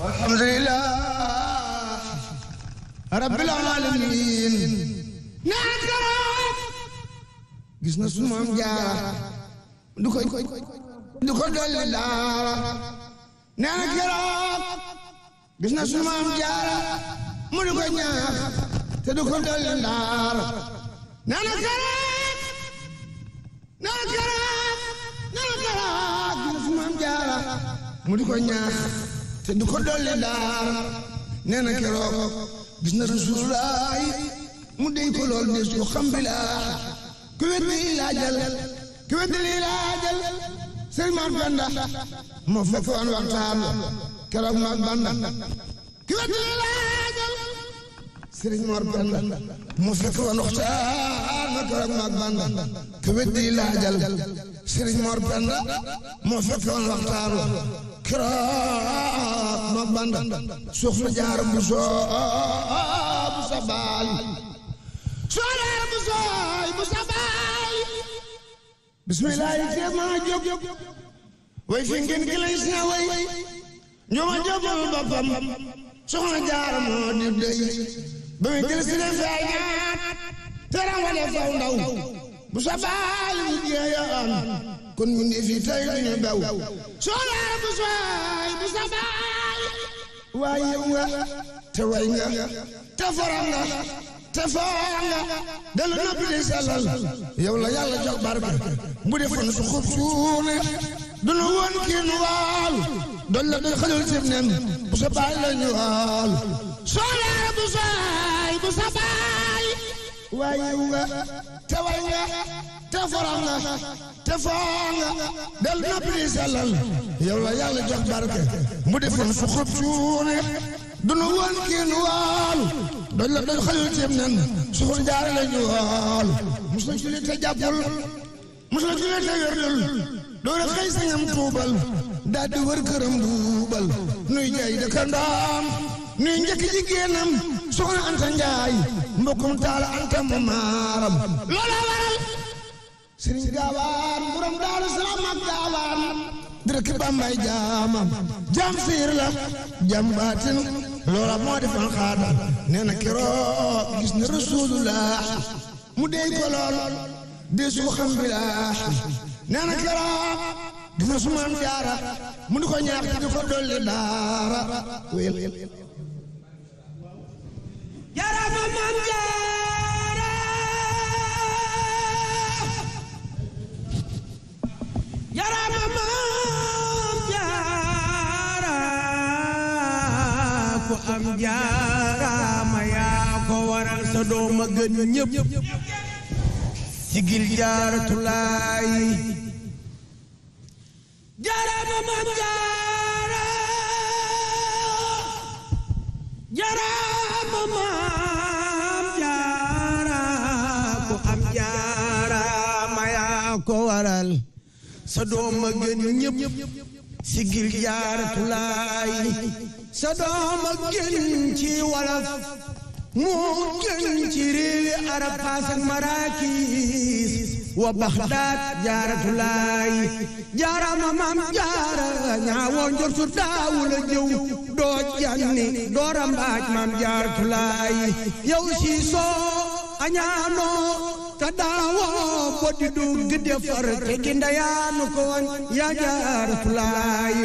alhamdulillah rabbil alamin gis na sunu maam Jaara du ko dolli daara nee na keroog gis na sunu maam Jaara mu du ko ñaax te du ko dolli daara nee na keroog gis na sunu maam Jaara mu du ko ñaax te du ko dolli daara nee na keroog gis na Rasulullaay mu dey ko lool des ko xam bilaa ku weddi laajal Sëriñ Mor Penda moo fekk woon waxtaan keroog maag Banda ku weddi laajal Sëriñ Mor Penda moo fekk woon waxtaan keroog maag Banda ku weddi laajal Sëriñ Mor Penda moo fekk woon waxtaan keroog maag Banda Soxna Jaara bu sa baal soxna bu sa baal bismillah te ma jóg way fi ngeen ki lay si way ñooma jógal boppam soxna Jaara moo di dey ba muy jël si leen fay naat teram wale faw ndaw bu sa baal mu jeeyaan kon mu ne fi tey ñu bew soxna bu sa baal waaye yow nga te way nga te faram nga te faa nga delu noppi di sellal yow la yàlla jox barke bu defoon su xub suune dunu woon kii nu waal doon la doy xajul sib nen bu sa baay la ñu waal soxla bu sa baay waaye yow nga te way nga te faram nga te faa nga delu noppi di sellal yow la yàlla jox barke bu defoon su xub suune dunu woon kii nu waal doñ la doñ xalil ceeb nen Soxna Jaara la ñu waal mos na ci li te jàppul mos na ci li te wérdul doora xëy sañam tuubal daal di wër këram buubal nuy jaay dëkkandaam nuy njëkk jigéenam Soxna Anta Njaay mbokkum Taala Anta mu maaram loola waral Sëriñ Gaawaan borom Daaru Salaam ak Gaawaan direk Bambay jaamam jaam siir la jaam baatin loola moo defoon xaada nee na keroog gis na Rasulullah mu dey ko lool desu ko xam bilaa nee na keroog gis na su maam Jaara mu di ko ñaax di ko dolli daara wéyal Jaara ma maam Jaara Jaara ma maam Jaara ko am jaaraama yaa ko waral sa doom a gën ñëpp sigil Jaaratulaay jaaraama maam Jaara jaaraama maam Jaara ko am jaaraama yaa ko waral sa doom a gën ñëpp sigil Jaaratulaay sa doom a gën ci wolof moo gën ci réewi arab Faas ak Maraakiis wa Baxdaad Jaaratulaay jaarama maam Jaara ñaawoo njor su daawula jëw doo janni doo rambaaj maam Jaaratulaay yow si soo añaanoo ta daawoo bodi du gëdde far te ki ndayaanu ko woon yaa Jaaratulaay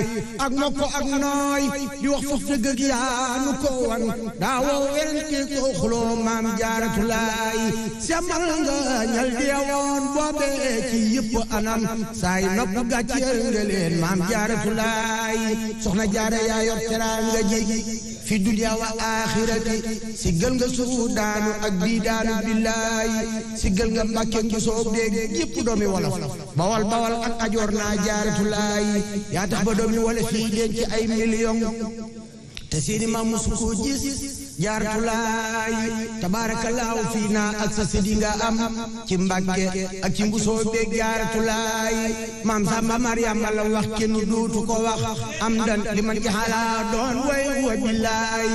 ak nokko ak nooy di wax foof dëgg yaanu ko woon daawoo werante ko xuloo maam Jaaratulaay semal nga ñal di woon boobe ci yëpp anam saay nopp gàcceel nga leen maam Jaaratulaay soxna Jaara yaa yor teraanga ji fi dunya wa aaxirati siggal nga suudaanu ak biidaanu billaay siggal nga Mbàkke ngi soob déeg yëpp doomi wolof bawal bawal ak ajoor naa Jaaratulaay yaa tax ba doomi wolof fii denc ay million te seeni maam musu ko gis jaaratulaay tabaarakallaahu fii naa ak sa sidi nga am ci Mbàkke ak ci mbusoo beeg jaaratulaay maam Samba Mariama la wax kenn duutu ko wax am dan li man ci xalaa doon way wa billaay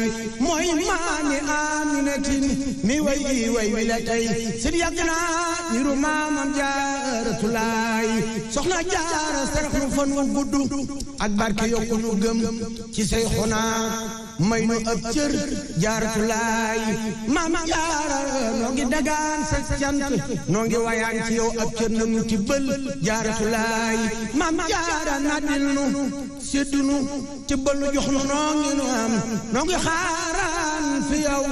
mooy maami Aminatin mi way wi la tey sidi yàgg naa niru maamam jaaratulaay soxna jaara sarax nu fan wu gudd ak barke yokku nu gëm ci say xonaa may nu ab cër jaaratulaay maam jaara noo ngi dagaan sa cant noo ngi wayaan ci yow ab cër na nu tibbal jaaratulaay maam jaara nadil nu seddu nu tibbal nu jox nu noo ngi nu am noo ngi xaaraan fi yow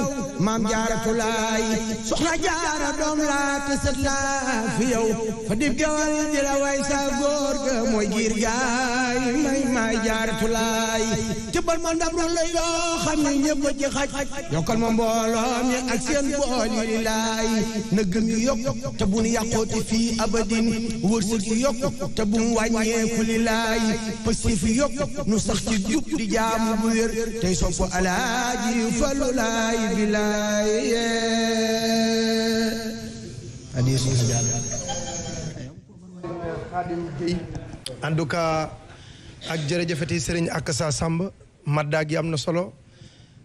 maam jaaratulaay soxna jaara doom laa te sët laa fi yow fa dib gewal di la way sa góor ga mooy giir gaay may jaaratulaay tibbal ma ndab lu lay loo xam ne ñëpp ci xaj yokkal ma mbooloo mi ak seen bool yi laay na gëm yi yokk te bu nu yàqooti fii abadin wërsëg yi yokk te bu mu wàññeeku li laay pasif yi yokk nu sax ci jub di jaamu bu wér tey sopp alaaji Fallu laay bi laay en tout cas ak jërëjëfati sëriñ Akassa Samb maddaa gi am na solo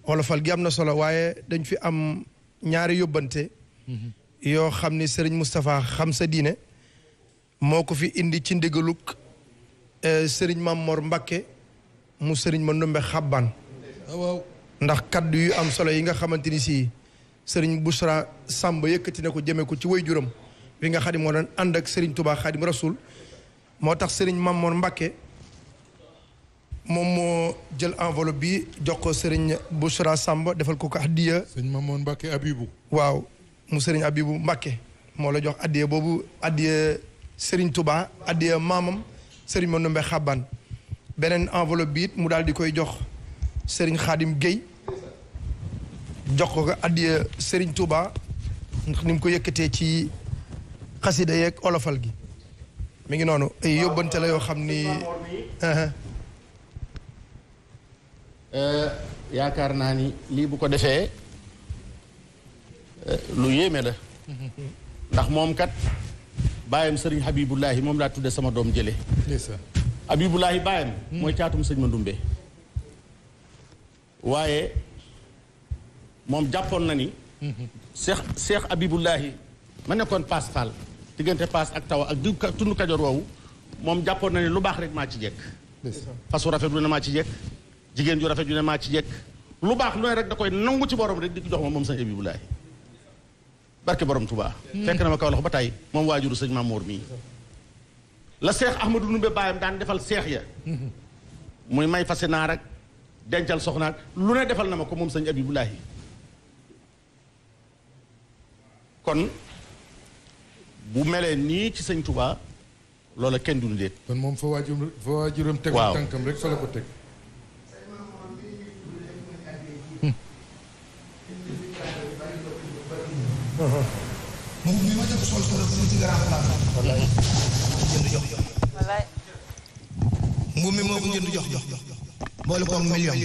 wolofal gi am na solo waaye dañ fi am ñaari yóbbante yoo xam ni sëriñ Moustapha xam sa diine moo ko fi indi ci ndigaluk sëriñ Mamor Mbakke mu sëriñ Mandumbe Xabbaan ndax kaddu yu am solo yi nga xamante ni si sëriñ Bouchra Samb yëkkati na ko jëme ko ci waajuram bi nga xam ne moo doon ànd ak sëriñ Touba Xaadim Rasul moo tax sëriñ Mamor Mbakke moom moo jël enveloppe bi jox ko sëriñ Bouchra Samb defal ko addiya sëriñ Mamor Mbakke Abibu waaw mu sëriñ Abibu Mbakke moo la jox addiya boobu addiya sëriñ Touba addiya maamam sëriñ Mandumbe Xabbaan beneen enveloppe bi it mu daal di koy jox sëriñ Xaadim Guèye jox ko addiya sëriñ Touba ndax ni mu ko yëkkatee ci xasida yeeg olofal gi mi ngi noonu ay yóbbante la yoo xam ni yaakaar naa ni lii bu ko defee lu yéeme la ndax moom kat baayam sëriñ Habibullahi moom laa tudde sama doom jële Habibullahi baayam mooy caatum sëñ Mandumbe waaye moom jàppoon na ni Cheikh Habibullahi ma nekkoon Paas Fall diggante Paas ak Tawa ak di tund Kajoor woowu moom jàppoon na ni lu baax rek maa ci jekk fasu rafet du ne maa ci jekk jigéen ju rafet ju ne maa ci jekk lu baax lu ne rek da koy nangu ci borom rek di jox ma moom sëñ Habibullahi barke borom Touba fekk na ma kaw loxo ba tey moom waajuru sëñ Mamour mii la Cheikh Ahmadou Ndumbe baayam daan defal seex ya muy may fase naa rek dencal soxnaak lu ne defal na ma ko moom sëñ Habibullahi kon bu melee nii ci sëñ Touba loola kenn duñu déet kon moom fa waajuram teg tànkam rek fa la ko teg moom mi ma def sol keroog fii ci grand place jënd jox mbuum mi moo ko jënd jox boole koog million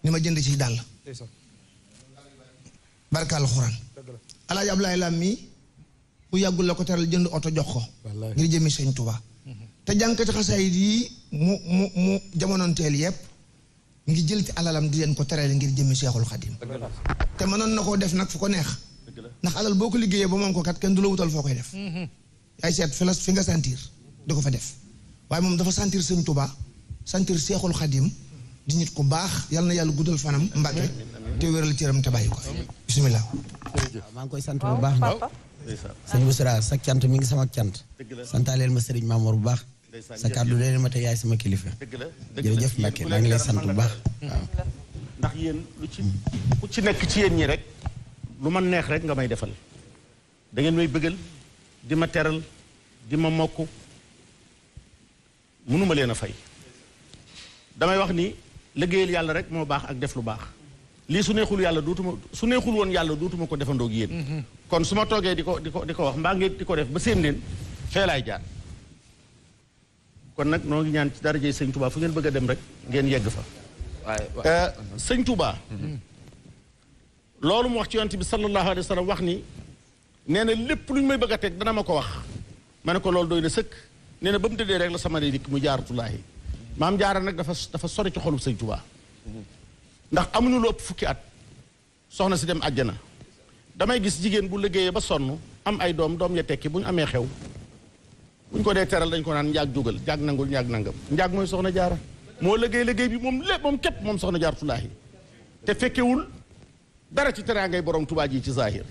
ni ma jënd ci dàll barka alxuraan alaaji Ablaye Lam mi bu yàggul la ko teral jënd oto jox ko ngir jëmi sëñ Touba te jànkati xasaayid yi mu jamonoonteel yépp ngi jël ci alalam di leen ko terale ngir jëmi Seexul Xadim te mënoon na koo def nag fu ko neex ndax alal boo ko liggéeyee ba moom ko kat kenn du la wutal foo koy def yaay seet fi nga sentir di ko fa def waaye moom dafa sentir sëñ Touba sentir Seexul Xadim di nit ku baax yal na yàlla guddal fanam Mbàkke te wéral cëram te bàyyi ko bismillah maa ngi koy sant bu baax nag sëñ Bouchra sa cant mi ngi sama cant santaaleel ma sëriñ Mamour bu baax sa kàddu leen ma te yaay sama kilifa jërëjëf Mbàkke maa ngi lay sant bu baax waaw ndax yéen lu ci ku ci nekk ci yéen ñi rek lu ma neex rek nga may defal da ngeen may bëggal di ma teral di ma mokk mënuma leen a fay damay wax ni liggéeyal yàlla rek moo baax ak def lu baax lii su neexul yàlla su neexul woon yàlla dootuma ko defandoog yéen kon su ma toogee di ko wax mbaa ngeen di ko def ba seen leen fee laay jaar kon nag noo ngi ñaan ci darajey sëñ Touba fu ngeen bëgg a dem rek ngeen yegg fa sëñ Touba loolu mu wax ci yonent bi sallallahu alayhi wa sallam wax ni nee na lépp lu ñu may bëgg a teg dana ma ko wax ma ne ko loolu doy na sëkk nee na ba mu tëddee rek la sama day dikk mu jaaratulaahi maam jaara nag dafa sori ci xolub sëñ Touba ndax amuñu lu ëpp fukki at soxna si dem àjjana damay gis jigéen bu liggéeyee ba sonn am ay doom ya tekki bu ñu amee xew bu ñu ko dee teral dañ ko naan njaag jógal njaag nangul njaag nangam njaag mooy soxna jaara moo liggéey bi moom lépp moom képp moom soxna jaaratulaahi te fekkewul dara ci teraangay borom Touba ji ci zahir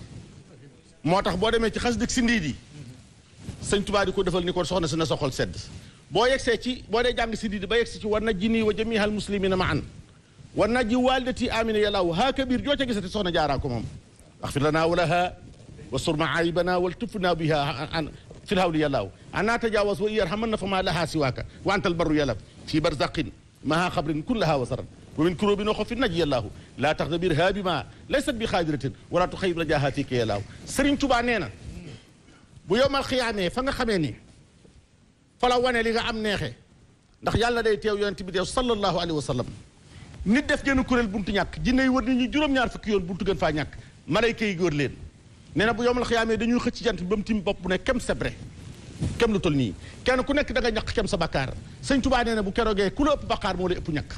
moo tax boo demee ci xas dëkk si ndiit yi sëñ Touba di ko defal ni ko soxna si na sa xol sedd boo yegsee ci boo dee jàng si ndiit ba yegsi ci war na ji nii wa jamihal muslimina ma an war na ji walidati amina yàllaaw haa kabir joo ca gisati soxna jaaraa ko moom axfir lanaa walaha wa sur maaybana wal tufna biha fi lhawli yàllaaw ana tajawas wa iyarhaman na fa ma laha siwaaka wa antal barru yàlla fi barzaqin maha xabrin kullaha wa saran wa min kurobin xo fi naj yàllaahu laa tax da biir haa bi ma laysat bi xaadiratin wala tu xayib rajaha fii ka yàllaahu Sëriñ Tuubaa nee na bu yowmal xiyaamee fa nga xamee ni fa la wane li nga am neexe ndax yàlla day teew yonent bi teew sallallahu alayhi wa sallam nit def génn kuréel buntu ñàkk jinne yi wër nit ñi juróom-ñaar fukki yoon buntu gën faa ñàkk malayka yi góor leen nee na bu yowmal xiyaamee dañuy xëcc jant bi ba mu tim bopp bu ne kem sebre kem lu tol nii kenn ku nekk da nga ñàkk kem sa bakkaar Sëñ Tuubaa nee na bu keroogee ku la ëpp bakkaar moo lay ëpp ñàkk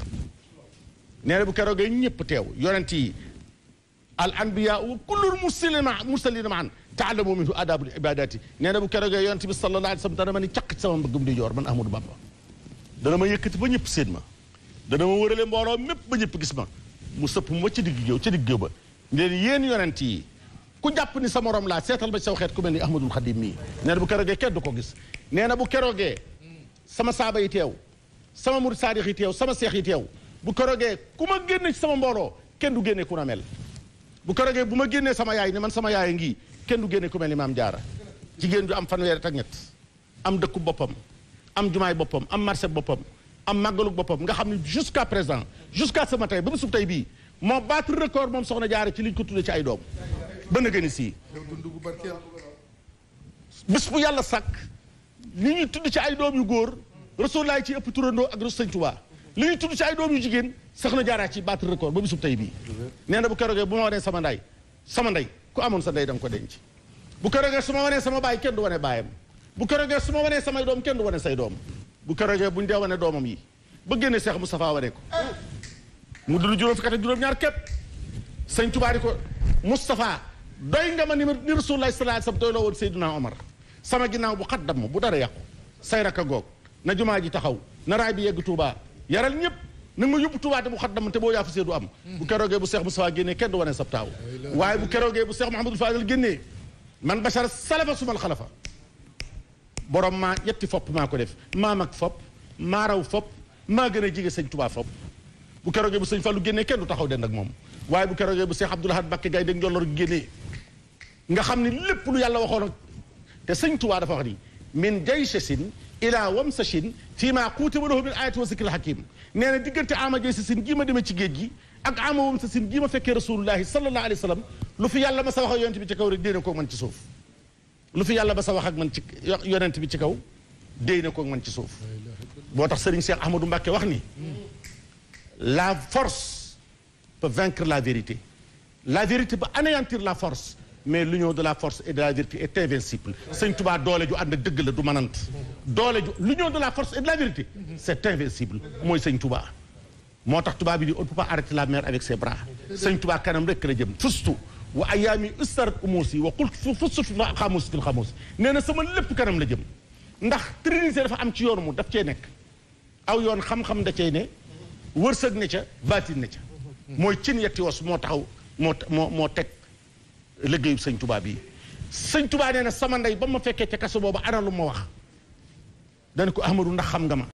nee na bu keroogee ñëpp teew yonent yi al anbiya wa kullul mursalina maan taalamu minhu adabul ibadati nee na bu keroogee yonent bi sallallahu alayhi wa sallam dana ma ni caq ci sama mbëggum di joor man Ahmadou Bamba dana ma yëkkati ba ñëpp seen ma dana ma wërale mbooloo mépp ba ñëpp gis ma mu sëpp ma ci digg géew ba leen yéen yonent yi ku jàpp ni sa morom laa seetal ba ci saw xeet ku mel ni Ahmadul Xadim mii nee na bu keroogee kenn du ko gis nee na bu keroogee sama saaba yi teew sama murid saadix yi teew sama seex yi teew bu keroogee ku ma génne ci sama mbooloo kenn du génne ku na mel bu keroogee bu ma génnee sama yaay ni man sama yaay ngi kenn du génne ku mel ni maam jaara jigéen ju am fanweeri ak ñett am dëkku boppam am jumaay boppam am marché boppam am màggalu boppam nga xam ne jusqu'à présent jusqu'à ce matin ba mu sub tey bii moo battre record moom soxna jaara ci liñ ko tuddee ci ay doom ba na gën a sii bis bu yàlla sàkk li ñuy tudd ci ay doom yu góor Rasulullah ci ëpp turandoo ak Rasul Sëñ Tuubaa li ñuy tudd ci ay doom yu jigéen soxna jaaraa ci battre record ba bisub tey bii nee na bu keroogee bu ma wanee sama ndey ku amoon sa ndey da nga ko denc bu keroogee su ma wanee sama baay kenn du wane baayam bu keroogee su ma wanee samay doom kenn du wane say doom bu keroogee buñ dee wane doomam yi ba génne Seex Mustafaa wane ko mu dul juróom fukki at ak juróom-ñaar képp Sëñ Tuubaa di ko Mustafaa doy nga ma ni Rasulullah sallallahu alayhi wasallam doy loo woon Seydina Omar sama ginnaaw bu xat dam bu dara yàqu say raka goog na jumaa ji taxaw na raay bi yegg Touba yaral ñëpp na nga ma yóbbu Touba te bu xat dam te boo yaafu see du am bu keroogee bu Seex Mustafaa génnee kenn du wane sab taaw waaye bu keroogee bu Seex Muhammadul Faadil génnee man bachara salafa sumal xalafa borom maa yetti fopp maa ko def maa mag fopp maa raw fopp maa gën a jige Sëñ Touba fopp bu keroogee bu Sëñ Fallu génnee kenn du taxaw den ak moom waaye bu keroogee bu Seex Abdul Ahad Mbakke Gaynde Njolloor génnee nga xam ni lépp lu yàlla waxoon te Sëñ Tuubaa dafa wax ni min jaysasin ila wamsasin fii maa kutiba lahu min ayati wa zikril hakim nee na diggante ama jaysasin gii ma demee ci géej gi ak ama wamsasin gii ma fekkee rasulullahi sallallahu alayhi wa sallam lu fi yàlla ma sa wax ak yonent bi ci kaw rek déy na ko man ci suuf lu fi yàlla ma sa wax ak man ci yonent bi ci kaw déy na ko man ci suuf boo tax Sëriñ Cheikh Ahmadou Mbacké wax ni la force peut vaincre la vérité peut anéantir la force mais l'union de la force et de la vérité est invincible Sëñ Tuubaa doole ju ànd ak dëgg la du manant l'union de la force et de la vérité c'est invincible mooy Sëñ Tuubaa moo tax tubaab bi di on ne peut pas arrêter la mer avec ses bras Sëñ Tuubaa kanam rek la jëm fustu wa ayaami ustarat umuusi wa qult fustu xamuus fil xamuus nee na sama lépp kanam la jëm ndax trinité dafa am ci yoonu mu daf cee nekk aw yoon xam-xam da cey ne wërsëg ne ca baatin ne ca mooy cin yetti was moo taxaw moo teg liggéeyu Sëñ Tuubaa bii Sëñ Tuubaa nee na sama ndey ba ma fekkee ca kaso boobu ana lu ma wax dana ko Ahmadou ndax xam nga ma